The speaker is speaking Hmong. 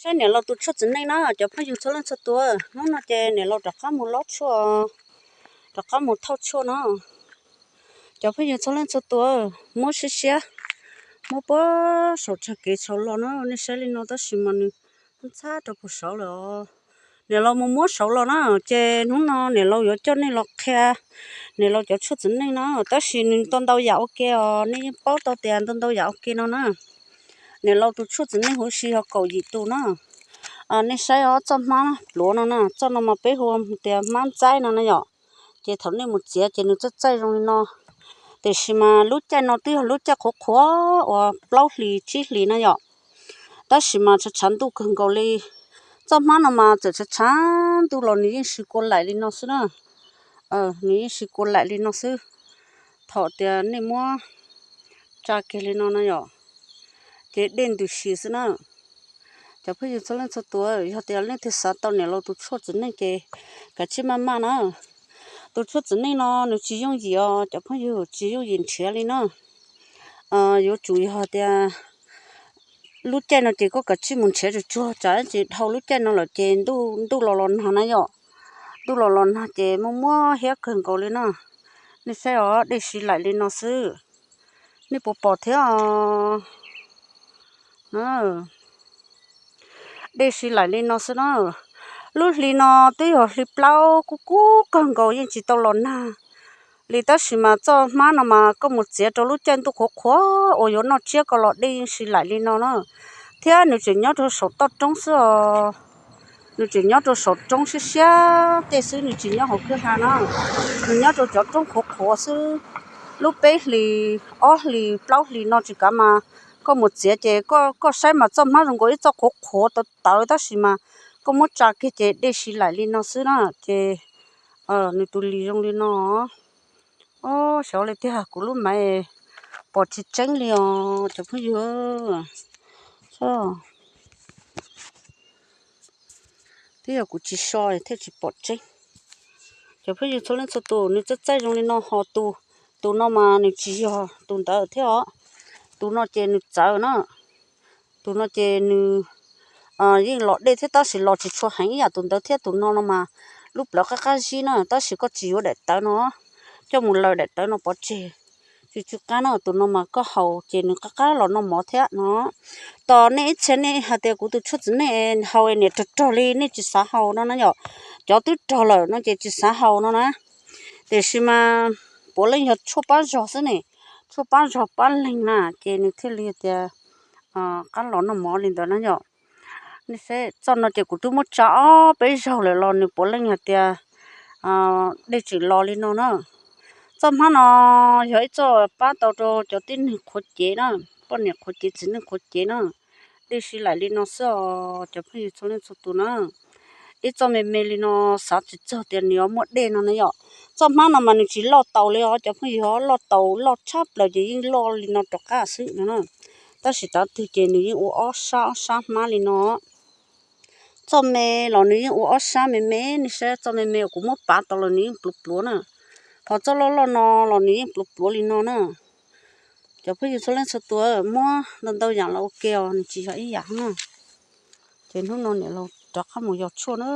Saib niam laus tus tshuaj txiv neej na cov phooj ywg txhua leej txhua tus. Hnub no ces niam laus rov qab mus lob tshuaj, rov qab mus thauj tshuaj no. Cov phooj ywg txhua leej txhua tus, muab siab siab, muab puag saum tsag kev saud los na, nej saib li no tab sis mas nws ntxhab rau puag saud lawm os. Niam laus mus muab saud los na, ces hnub no niam laus yuav coj nej los qhia niam laus cov tshuaj txiv neej na, tab sis nws tau ntau yam ua ke os, nej yeej paub tau tias ntau ntau yam ua ke no na. Niam laus tus tshuaj txiv neej huv si yog kaum yim tus na. Nej saib os, txoj hmab pluav no na, txoj no mas peb hu tias hmab ntxaib no na yom. Ces thaum nej mus txiav ces nws txaij txaij zoo li no. Tiam sis mas lub caij no twb yog lub caij qhuav qhuav uas plaub hlis tsib hlis na yom. Tab sis mas tshav tshav ntuj kawg nkaus li. Txoj hmab no mas txawm tshav tshav ntuj los nws yeej tsis kua laim li no xwb na. Nws yeej tsis kua laim li no xwb. Thaum tias nej muab tsa kiag li no na yom, ces dej ntws si xwb na. Cov phooj ywg txhua leej txhua tus, yog tias leej twg xav tau niam laus tus tshuaj txiv neej ces kav tsij maj maj na. Tus tshuaj txiv neej no nws tsis yooj yim os cov phooj ywg, tsis yooj yim nrhiav li na. Yuav tsum yog tias lub caij no ces koj kav tsij mus nrhiav tsuag tsuag, tsam ib ntsis dhau lub caij no lawm ces ntuj los los nag na yom. Ntuj los los nag ces muaj muaj hiab kawg nkaus li na. Nej saib os, dej si laim li no xwb. Nej puas pom thiab os? Dej si laim li no xwb na. Lub hli no twb yog hli plaub kub kub kawg nkaus yeej tsis tau los nag li, tab sis mas txoj hmab no mas koj mus txiav rau lub caij ntuj qhuav qhuav uas yuav noj tsiab ko los dej yeej si laim li no na. Thiab nws tseem nyob rau saum toj roob xwb os. Nws tseem nyob rau saum roob siab siab tej xwb, nws tsis nyob hauv kwj ha na. Nws nyob rau cov roob qhuav qhuav xwb. Lub peb hlis, ob hlis, plaub hlis no tsis kav mas koj mus txiav ces koj saib mas txoj hmab zoo nkaus ib txoj qhuav qhuav tawv tawv tab sis mas koj muab tsa kiag ces dej si laim li no xwb na. Ces nws tus lis zoo li no. Xyov li tiag, kuv lub maiv pom tsis tseeb li os cov phooj ywg. Twb yog kuv tsis so thiaj tsis pom tseeb. Cov phooj ywg txhua leej txhua tus, nws txaij txaij zoo li no ho tus, tus no mas nws tsis yog tus ntawd thiab os. Tus no ces nws txawv na. Tus no ces nws yeej los dej thiab tab sis los tsis tshua heev ib yam tus ntawd thiab. Tus no no mas lub plawv qab qab zib na, tab sis koj tsis yuav daim tawv no coj mus laws daim tawv no pov tseg. Tsis tsw qab na, tus no mas koj haus ces nws qab qab los noj mov thiab no. Tos nej ib txhia nej hais tias kuv tus tshuaj txiv neej haus niam rog rog li, nej tsis xav haus no na yom. Cov twb rog lawm no ces tsis xav haus no na. Tiam sis mas puav leej yog tshuaj pab zog xwb ne, tshuaj pab zog pab leeg na ces nws thiaj li tias qab los noj mov li ntawd na yom. Nej saib txoj no ces kuv twb muab tsa ob peb zaug lawm los nws puav leej hais tias dej tseem los li no na. Txoj hmab no yog ib txoj pab tau rau cov tib neeg qhuav cev na, poj niam qhuav cev txiv neej qhuav cev na. Dej si laim li no xwb os cov phooj ywg txhua leej txhua tus na. Ib txoj me me li no xav tsis txog tias nws yuav muaj dej no na yom. Txoj hmab no mas nws tsis loj taus li os cov phooj ywg, loj taus loj tshaj plaws ces yeej loj li no rov qab xwb no na. Tab sis tav twg ces nws yeej ua ob sab ob sab hmab li no. Txoj me los nws yeej ua ob sab me me, nej saib txoj me me uas kuv muab pav tau los nws yeej pluav pluav na. Ho txoj loj loj no los nws yeej pluav pluav li no na. Cov phooj ywg txhua leej txhua tus, muab ntau ntau yam los ua ke os, nws tsis yog ib yam na. Ces hnub no niam laus rov qab mus yos tshuaj na.